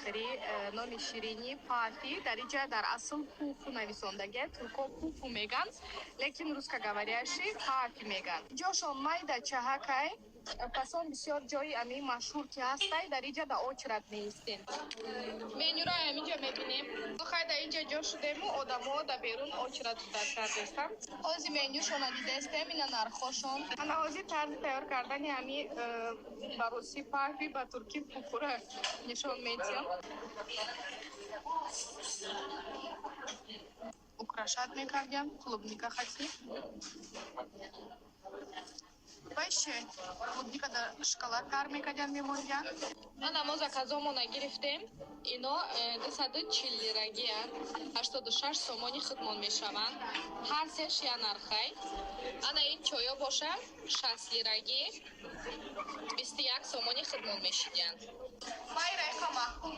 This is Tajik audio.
Хӯрӣ, номи ширинӣ пафи. Дар инҷа дар асл пуфу нависондагия, турко пуфу меган, лекин русскоговорящий пафи меган. Ҷошон майда чаҳакай, пасон бисёр ҷои ами машҳур ки ҳастай, дар инҷа да очередь меистем. Менюра аминҷа мебинем. Хай, дар инҷа ҷо шудему, одамо да берун очередь ждать кардестам. Ҳози менюшона дидестем, ина нархошон. Ана ҳози тарзи тайёр кардани ами ба русӣ пафи, ба туркӣ пуфура нишон медиҳам. Украшать мекардям клубника хати. Вайше клубника дар шоколад тар мекардям, мемондям. Ана мо заказомона гирифтем. Ино 240 лирагиянд, 86 сомони худмон мешаванд. Ҳар сеш я нархай. Ана ин чоё боша 60 лирагӣ, 21 сомони худмон мешидиянд. Майрайха маъқул.